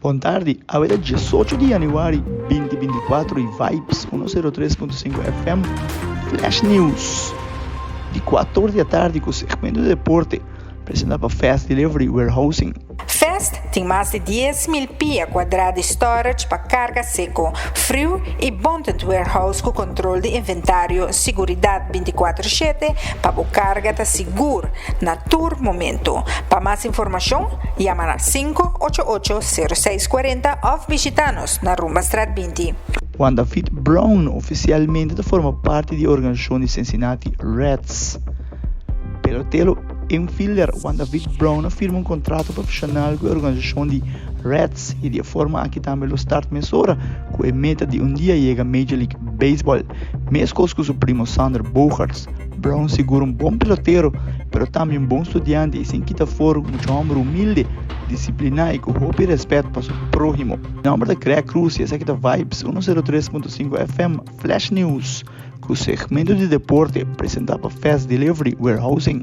Bon tardi, awe ta 18 di januari 2024 y Vibes 103.5 FM Flash News di 4 di atardi cu segmento di deporte presenta pa Fast Delivery Warehousing. Fast tin mas di 10,000 pia cuadra di storage pa carga seco, frio y bonded warehouse cu control di inventario, seguridad 24/7 pa bo carga ta sigur na tur momento. Pa mas informacion, yama na 588-0640 of bishita nos na Rumbastraat 20. Juan David Brown oficialmente ta forma parti di e organisacion di Cincinnati Reds. Pelotero infielder Juan David Brown a firma un contrato profesional cu e organisacion di Reds y di e forma aki tambe lo start mesora cu e meta di un dia yega Major League Baseball. Mescos cu su primo Xander Bogaerts, Brown sigur un bon pelotero, pero tambe un bon studiante y sin kita for mucho homber humilde, disciplina y cu hopi respet pa su prohimo. Mi nomber ta Greg Cruz y esaki ta Vibes 103.5 FM Flash News cu segmento di deporte presenta pa Fast Delivery Warehousing.